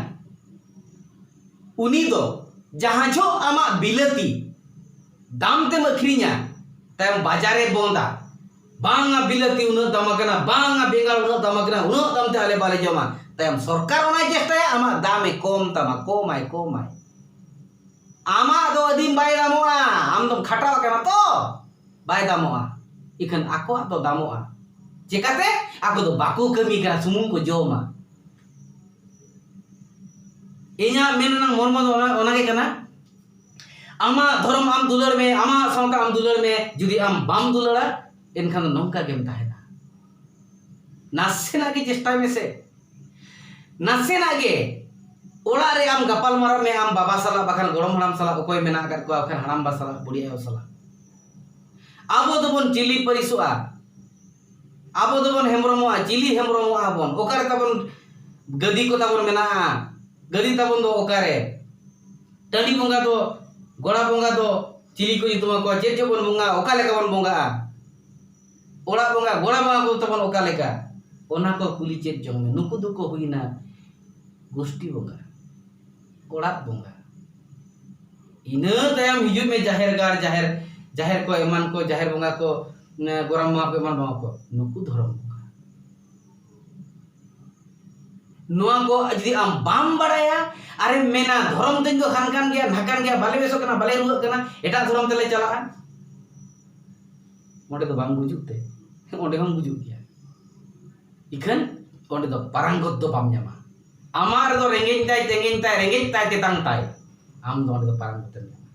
ᱩᱱᱤ ᱫᱚ ᱡᱟᱦᱟᱸ ᱡᱚᱦᱚᱜ ᱟᱢᱟᱜ ᱵᱤᱞᱟᱹᱛᱤ ᱫᱟᱢ ᱛᱮᱢ ᱟᱹᱠᱷᱨᱤᱧᱟ, ᱛᱟᱭᱚᱢ ᱵᱟᱡᱟᱨᱮ ᱵᱚᱱᱫᱟ, "ᱵᱟᱝᱟ ᱵᱤᱞᱟᱹᱛᱤ ᱩᱱᱟᱹᱜ ᱫᱟᱢ ᱟᱠᱟᱱᱟ, ᱵᱟᱝᱟ ᱵᱮᱸᱜᱟᱲ ᱩᱱᱟᱹᱜ ᱫᱟᱢ ᱟᱠᱟᱱᱟ, ᱩᱱᱟᱹᱜ ᱫᱟᱢ ᱛᱮ ᱟᱞᱮ ᱵᱟᱞᱮ ᱡᱚᱢᱟ᱾" ᱛᱟᱭᱚᱢ ᱥᱚᱨᱠᱟᱨ ᱚᱱᱟᱭ ᱪᱮᱥᱴᱟᱭᱟ ᱟᱢᱟᱜ ᱫᱟᱢᱮ ᱠᱚᱢ ᱛᱟᱢᱟ, ᱠᱚᱢᱟᱭ, ᱠᱚᱢᱟᱭ᱾ ᱟᱢᱟᱜ ᱫᱚ ᱟᱹᱫᱤᱢ ᱵᱟᱭ ᱫᱟᱢᱚᱜᱼᱟ, ᱟᱢ ᱫᱚᱢ ᱠᱷᱟᱴᱟᱣ ᱟᱠᱟᱱᱟ ᱛᱚ, ᱵᱟᱭ ᱫᱟᱢᱚᱜᱼᱟ᱾ ᱤᱠᱷᱟᱹᱱ ᱟᱠᱚᱣᱟᱜ ᱫᱚ ᱫᱟᱢᱚᱜᱼᱟ᱾ ᱪᱮᱠᱟᱛᱮ? ᱟᱠᱚ ᱫᱚ ᱵᱟᱠᱚ ᱠᱟᱹᱢᱤ ᱠᱟᱱᱟ, ᱥᱩᱢᱩᱝ ᱠᱚ ᱡᱚᱢᱟ᱾ ᱤᱧᱟᱹᱜ ᱢᱮᱱ ᱨᱮᱱᱟᱜ ᱢᱚᱨᱢᱚ ᱫᱚ ᱚᱱᱟ, ᱚᱱᱟ ᱜᱮ ᱠᱟᱱᱟ᱾ ᱟᱢᱟᱜ ᱫᱷᱚᱨᱚᱢ ᱟᱢ ᱫᱩᱞᱟᱹᱲ ᱢᱮ, ᱟᱢᱟᱜ ᱥᱟᱶᱛᱟ ᱟᱢ ᱫᱩᱞᱟᱹᱲ ᱢᱮ, ᱡᱩᱫᱤ ᱟᱢ ᱵᱟᱢ ᱫᱩᱞᱟᱹᱲᱟ, ᱮᱱᱠᱷᱟᱱ ᱫᱚ ᱱᱚᱝᱠᱟ ᱜᱮᱢ ᱛᱟᱦᱮᱱᱟ᱾ ᱱᱟᱥᱮᱱᱟᱜ ᱜᱮ ᱪᱮᱥᱴᱟᱭ ᱢᱮᱥᱮ, ᱱᱟᱥᱮᱱᱟᱜ ᱜᱮ ᱚᱲᱟᱜ ᱨᱮ ᱟᱢ ᱜᱟᱯᱟᱞ ᱢᱟᱨᱟᱣ ᱢᱮ, ᱟᱢ ᱵᱟᱵᱟ ᱥᱟᱞᱟᱜ, ᱵᱟᱠᱷᱟᱱ ᱜᱚᱲᱚᱢ ᱦᱟᱲᱟᱢ ᱥᱟᱞᱟᱜ, ᱚᱠᱚᱭ ᱢᱮᱱᱟᱜ ᱟᱠᱟᱫ ᱠᱚᱣᱟ, ᱵᱟᱠᱷᱟᱱ ᱦᱟᱲᱟᱢ ᱵᱟ ᱥᱟᱞᱟᱜ, ᱵᱩᱲᱦᱤ ᱟᱭᱳ ᱥᱟᱞᱟᱜ᱾ ᱟᱵᱚ ᱫᱚᱵᱚᱱ ᱪᱤᱞᱤ ᱯᱟᱹᱨᱤᱥᱚᱜᱼᱟ, ᱟᱵᱚ ᱫᱚᱵᱚᱱ ᱦᱮᱢᱵᱨᱚᱢᱚᱜᱼᱟ, ᱪᱤᱞᱤ ᱦᱮᱢᱵᱨᱚᱢᱚᱜᱼᱟ ᱵᱚᱱ? ᱚᱠᱟᱨᱮ ᱛᱟᱵᱚᱱ ᱜᱟᱹᱫᱤ ᱠᱚ ᱛᱟᱵᱚᱱ ᱢᱮᱱᱟᱜᱼᱟ? ᱜᱟᱹᱫᱤ ᱛᱟᱵᱚᱱ ᱫᱚ ᱚᱠᱟᱨᱮ? ᱴᱟᱺᱰᱤ ᱵᱚᱸᱜᱟ ᱫᱚ, ᱜᱚᱲᱟ ᱵᱚᱸᱜᱟ ᱫᱚ ᱪᱤᱞᱤ ᱠᱚ ᱧᱩᱛᱩᱢ ᱟᱠᱚᱣᱟ? ᱪᱮᱫ ᱪᱚ ᱵᱚᱱ ᱵᱚᱸᱜᱟᱜᱼᱟ? ᱚᱠᱟ ᱞᱮᱠᱟ ᱵᱚᱱ ᱵᱚᱸᱜᱟᱜᱼᱟ? ᱚᱲᱟᱜ ᱵᱚᱸᱜᱟ, ᱜᱚᱲᱟ ᱵᱚᱸᱜᱟ ᱠᱚ ᱛᱟᱵᱚᱱ ᱚᱠᱟ ᱞᱮᱠᱟ? ᱚᱱᱟ ᱠᱚ ᱠᱩᱞᱤ ᱪᱮᱫ ᱡᱚᱝ ᱢᱮ᱾ ᱱᱩᱠᱩ ᱫᱚᱠᱚ ᱦᱩᱭᱱᱟ ᱜᱩᱥᱴᱤ ᱵᱚᱸᱜᱟ, ᱚᱲᱟᱜ ᱵᱚᱸᱜᱟ᱾ ᱤᱱᱟᱹ ᱛᱟᱭᱚᱢ ᱦᱤᱡᱩᱜ ᱢᱮ ᱡᱟᱦᱮᱨ ᱜᱟᱲ, ᱡᱟᱦᱮᱨ, ᱡᱟᱦᱮᱨ ᱠᱚ ᱮᱢᱟᱱ ᱠᱚ, ᱡᱟᱦᱮᱨ ᱵᱚᱸᱜᱟ ᱠᱚ, ᱮ, ᱜᱚᱨᱟᱢ ᱵᱚᱸᱜᱟ ᱠᱚ, ᱮᱢᱟᱱ ᱵᱚᱸᱜᱟ ᱠᱚ, ᱱᱩᱠᱩ ᱫᱷᱚᱨᱚᱢ ᱵᱚᱸᱜᱟ᱾ ᱱᱚᱣᱟ ᱠᱚ ᱡᱩᱫᱤ ᱟᱢ ᱵᱟᱢ ᱵᱟᱲᱟᱭᱟ, ᱟᱨᱮᱢ ᱢᱮᱱᱟ, "ᱫᱷᱚᱨᱚᱢ ᱛᱤᱧ ᱫᱚ ᱦᱟᱱᱠᱟᱱ ᱜᱮᱭᱟ, ᱱᱷᱟᱠᱟᱱ ᱜᱮᱭᱟ, ᱵᱟᱞᱮ ᱵᱮᱥᱚᱜ ᱠᱟᱱᱟ, ᱵᱟᱞᱮ ᱨᱩᱣᱟᱹᱜ ᱠᱟᱱᱟ, ᱮᱴᱟᱜ ᱫᱷᱚᱨᱚᱢ ᱛᱮᱞᱮ ᱪᱟᱞᱟᱜᱼᱟ", ᱚᱸᱰᱮ ᱫᱚ ᱵᱟᱝ ᱵᱩᱡᱩᱜ ᱛᱮ, ᱚᱸᱰᱮ ᱦᱚᱸᱢ ᱜᱩᱡᱩᱜ ᱜᱮᱭᱟ᱾ ᱤᱠᱷᱟᱹᱱ ᱚᱸᱰᱮ ᱫᱚ ᱯᱟᱨᱟᱝᱜᱚᱛ ᱫᱚ ᱵᱟᱢ ᱧᱟᱢᱟ᱾ ᱟᱢᱟᱜ ᱨᱮᱫᱚ ᱨᱮᱸᱜᱮᱡ ᱛᱟᱭ, ᱛᱮᱸᱜᱮᱧ ᱛᱟᱭ, ᱨᱮᱸᱜᱮᱡ ᱛᱟᱭ, ᱛᱮᱛᱟᱝ ᱛᱟᱭ, ᱟᱢ ᱫᱚ ᱚᱸᱰᱮ ᱫᱚ ᱯᱟᱨᱟᱝᱜᱚᱛ ᱮᱢ ᱧᱟᱢᱟ᱾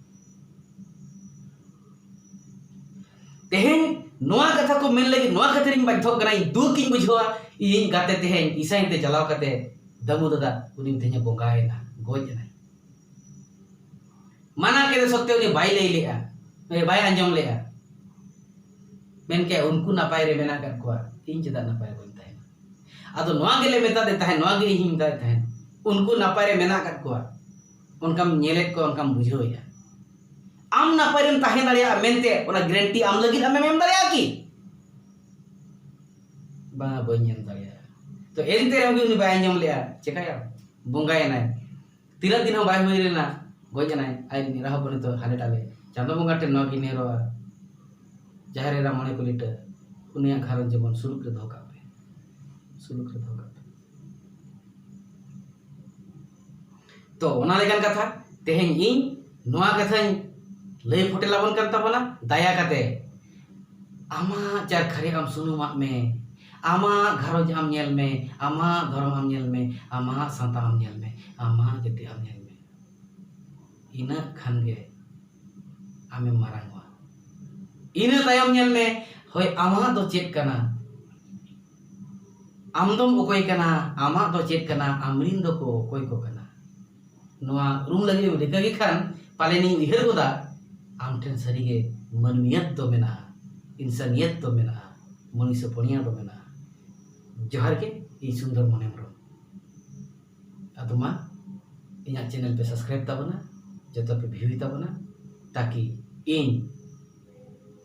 ᱛᱮᱦᱮᱧ ᱱᱚᱣᱟ ᱠᱟᱛᱷᱟ ᱠᱚ ᱢᱮᱱ ᱞᱟᱹᱜᱤᱫ ᱱᱚᱣᱟ ᱠᱷᱟᱹᱛᱤᱨ ᱤᱧ ᱵᱟᱫᱽᱫᱷᱚᱜ ᱠᱟᱱᱟ, ᱤᱧ ᱫᱩᱠ ᱤᱧ ᱵᱩᱡᱷᱟᱹᱣᱟ, ᱤᱧᱤᱡ ᱜᱟᱛᱮ ᱛᱮᱦᱮᱧ ᱤᱥᱟᱹᱭ ᱛᱮ ᱪᱟᱞᱟᱣ ᱠᱟᱛᱮ ᱫᱟᱹᱢᱩ ᱫᱟᱫᱟ ᱩᱱᱤ ᱛᱮᱦᱮᱧ ᱮ ᱵᱚᱸᱜᱟᱭᱮᱱᱟ, ᱜᱚᱡ ᱮᱱᱟᱭ᱾ ᱢᱟᱱᱟ ᱠᱮᱫᱮ ᱥᱚᱛᱛᱮ ᱩᱱᱤ ᱵᱟᱭ ᱞᱟᱹᱭ ᱞᱮᱜᱼᱟ, ᱮ, ᱵᱟᱭ ᱟᱸᱡᱚᱢ ᱞᱮᱜᱼᱟ᱾ ᱢᱮᱱ ᱠᱮᱜᱼᱟ, "ᱩᱱᱠᱩ ᱱᱟᱯᱟᱭ ᱨᱮ ᱢᱮᱱᱟᱜ ᱟᱠᱟᱫ ᱠᱚᱣᱟ, ᱤᱧ ᱪᱮᱫᱟᱜ ᱱᱟᱯᱟᱭ ᱨᱮ ᱵᱟᱹᱧ ᱛᱟᱦᱮᱱᱟ?" ᱟᱫᱚ ᱱᱚᱣᱟ ᱜᱮᱞᱮ ᱢᱮᱛᱟᱫᱮ ᱛᱟᱦᱮᱸᱫ, ᱱᱚᱣᱟ ᱜᱮ ᱤᱧ ᱢᱮᱛᱟᱫᱮ ᱛᱟᱦᱮᱸᱫ, ᱩᱱᱠᱩ ᱱᱟᱯᱟᱭ ᱨᱮ ᱢᱮᱱᱟᱜ ᱟᱠᱟᱫ ᱠᱚᱣᱟ, ᱚᱱᱠᱟᱢ ᱧᱮᱞᱮᱫ ᱠᱚᱣᱟ, ᱚᱱᱠᱟᱢ ᱵᱩᱡᱷᱟᱹᱣᱮᱫᱼᱟ᱾ ᱟᱢ ᱱᱟᱯᱟᱭ ᱨᱮᱢ ᱛᱟᱦᱮᱸ ᱫᱟᱲᱮᱭᱟᱜᱼᱟ ᱢᱮᱱᱛᱮ ᱚᱱᱟ ᱜᱮᱨᱮᱱᱴᱤ ᱟᱢ ᱞᱟᱹᱜᱤᱫ ᱟᱢᱮᱢ ᱮᱢ ᱫᱟᱲᱮᱭᱟᱜᱼᱟ ᱠᱤ? ᱵᱟᱝᱟ, ᱵᱟᱹᱧ ᱮᱢ ᱫᱟᱲᱮᱭᱟᱜᱼᱟ᱾ ᱛᱚ ᱮᱱᱛᱮ ᱨᱮᱦᱚᱸ ᱜᱮ ᱩᱱᱤ ᱵᱟᱭ ᱟᱸᱡᱚᱢ ᱞᱮᱜᱼᱟ᱾ ᱪᱮᱠᱟᱭᱟᱢ? ᱵᱚᱸᱜᱟᱭᱮᱱᱟᱭ᱾ ᱛᱤᱱᱟᱹᱜ ᱫᱤᱱ ᱦᱚᱸ ᱵᱟᱭ ᱦᱩᱭ ᱞᱮᱱᱟ, ᱜᱚᱡ ᱮᱱᱟᱭ᱾ ᱟᱡ ᱨᱤᱱ ᱮᱨᱟ ᱦᱚᱯᱚᱱ ᱱᱤᱛᱚᱜ ᱦᱟᱞᱮ ᱰᱟᱞᱮ᱾ ᱪᱟᱸᱫᱚ ᱵᱚᱸᱜᱟ ᱴᱷᱮᱱ ᱱᱚᱣᱟ ᱜᱮ ᱱᱮᱦᱚᱨᱚᱜᱼᱟ, ᱡᱟᱦᱮᱨ ᱮᱨᱟ ᱢᱚᱬᱮ ᱠᱚ ᱞᱤᱴᱟᱹ, ᱩᱱᱤᱭᱟᱜ ᱜᱷᱟᱨᱚᱸᱡᱽ ᱡᱮᱢᱚᱱ ᱥᱩᱞᱩᱠ ᱨᱮ ᱫᱚᱦᱚ ᱠᱟᱜ ᱯᱮ, ᱥᱩᱞᱩᱠ ᱨᱮ ᱫᱚᱦᱚ ᱠᱟᱜ ᱯᱮ᱾ ᱛᱚ ᱚᱱᱟ ᱞᱮᱠᱟᱱ ᱠᱟᱛᱷᱟ, ᱛᱮᱦᱮᱧ ᱤᱧ ᱱᱚᱣᱟ ᱠᱟᱛᱷᱟᱧ ᱞᱟᱹᱭ ᱯᱷᱚᱴᱮᱞ ᱟᱵᱚᱱ ᱠᱟᱱ ᱛᱟᱵᱚᱱᱟ᱾ ᱫᱟᱭᱟ ᱠᱟᱛᱮ ᱟᱢᱟᱜ ᱪᱟᱨᱠᱷᱟ ᱨᱮ ᱟᱢ ᱥᱩᱱᱩᱢᱟᱜ ᱢᱮ, ᱟᱢᱟᱜ ᱜᱷᱟᱨᱚᱸᱡᱽ ᱟᱢ ᱧᱮᱞ ᱢᱮ, ᱟᱢᱟᱜ ᱫᱷᱚᱨᱚᱢ ᱟᱢ ᱧᱮᱞ ᱢᱮ, ᱟᱢᱟᱜ ᱥᱟᱶᱛᱟ ᱟᱢ ᱧᱮᱞ ᱢᱮ, ᱟᱢᱟᱜ ᱡᱟᱹᱛᱤ ᱟᱢ ᱧᱮᱞ ᱢᱮ᱾ ᱤᱱᱟᱹᱜ ᱠᱷᱟᱱ ᱜᱮ ᱟᱢᱮᱢ ᱢᱟᱨᱟᱝᱚᱜᱼᱟ᱾ ᱤᱱᱟᱹ ᱛᱟᱭᱚᱢ ᱧᱮᱞ ᱢᱮ, ᱦᱳᱭ, ᱟᱢᱟᱜ ᱫᱚ ᱪᱮᱫ ᱠᱟᱱᱟ? ᱟᱢ ᱫᱚᱢ ᱚᱠᱚᱭ ᱠᱟᱱᱟ? ᱟᱢᱟᱜ ᱫᱚ ᱪᱮᱫ ᱠᱟᱱᱟ? ᱟᱢᱨᱤᱱ ᱫᱚᱠᱚ ᱚᱠᱚᱭ ᱠᱚ ᱠᱟᱱᱟ? ᱱᱚᱣᱟ ᱩᱨᱩᱢ ᱞᱟᱹᱜᱤᱫ ᱮᱢ ᱨᱤᱠᱟᱹ ᱜᱮ ᱠᱷᱟᱱ, ᱯᱟᱞᱮᱱᱤᱧ ᱩᱭᱦᱟᱹᱨ ᱜᱚᱫᱟ, ᱟᱢ ᱴᱷᱮᱱ ᱥᱟᱹᱨᱤᱜᱮ ᱢᱟᱹᱱᱢᱤᱭᱟᱛ ᱫᱚ ᱢᱮᱱᱟᱜᱼᱟ, ᱤᱱᱥᱟᱱᱤᱭᱟᱛ ᱫᱚ ᱢᱮᱱᱟᱜᱼᱟ, ᱢᱚᱱᱤᱥ ᱦᱚᱯᱚᱱᱤᱭᱟᱹ ᱫᱚ ᱢᱮᱱᱟᱜᱼᱟ᱾ ᱡᱚᱦᱟᱨ ᱜᱮ, ᱤᱧ ᱥᱩᱱᱫᱚᱨ ᱢᱚᱱ ᱦᱮᱢᱵᱨᱚᱢ᱾ ᱟᱫᱚ ᱢᱟ, ᱤᱧᱟᱹᱜ ᱪᱮᱱᱮᱞ ᱯᱮ ᱥᱟᱵᱥᱠᱨᱟᱭᱤᱵ ᱛᱟᱵᱚᱱᱟ, ᱡᱚᱛᱚ ᱯᱮ ᱵᱷᱤᱭᱩᱭ ᱛᱟᱵᱚᱱᱟ, ᱛᱟᱠᱤ ᱤᱧ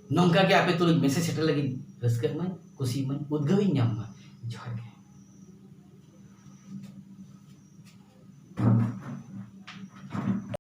ᱱᱚᱝᱠᱟ ᱜᱮ ᱟᱯᱮ ᱛᱩᱞᱩᱡ ᱢᱮᱥᱮᱡᱽ ᱥᱮᱴᱮᱨ ᱞᱟᱹᱜᱤᱫ ᱨᱟᱹᱥᱠᱟᱹᱜ ᱢᱟᱹᱧ, ᱠᱩᱥᱤᱜ ᱢᱟᱹᱧ, ᱩᱫᱽᱜᱟᱹᱣ ᱤᱧ ᱧᱟᱢ ᱢᱟ᱾ ᱡᱚᱦᱟᱨ ᱜᱮ᱾